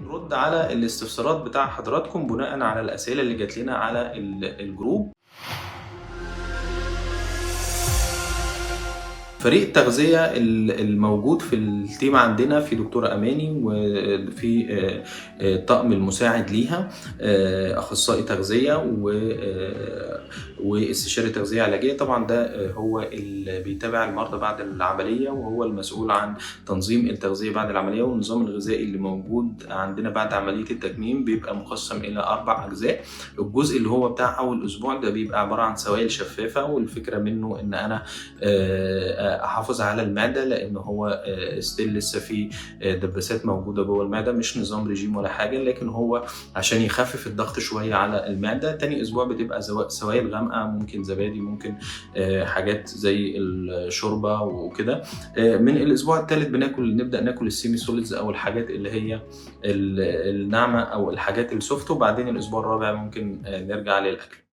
بنرد على الاستفسارات بتاع حضراتكم بناء على الأسئلة اللي جات لنا على الجروب. فريق التغذية الموجود في ال team عندنا في دكتورة أماني، وفي الطاقم المساعد ليها، أخصائي تغذية واستشاري تغذية علاجية. طبعا ده هو اللي بيتابع المرضى بعد العملية، وهو المسؤول عن تنظيم التغذية بعد العملية. والنظام الغذائي اللي موجود عندنا بعد عملية التكميم بيبقى مقسم إلى 4 أجزاء. الجزء اللي هو بتاع أول أسبوع ده بيبقى عبارة عن سوائل شفافة، والفكرة منه إن أنا احافظ على المعدة، لان هو still لسه في دباسات موجودة جوه المعدة، مش نظام رجيم ولا حاجة، لكن هو عشان يخفف الضغط شوية على المعدة. تاني اسبوع بتبقى سوائل غامقه، ممكن زبادي، ممكن حاجات زي الشوربة وكده. من الاسبوع الثالث نبدا ناكل ال semi solids او الحاجات اللي هي الناعمة او الحاجات ال soft، وبعدين الاسبوع الرابع ممكن نرجع للاكل.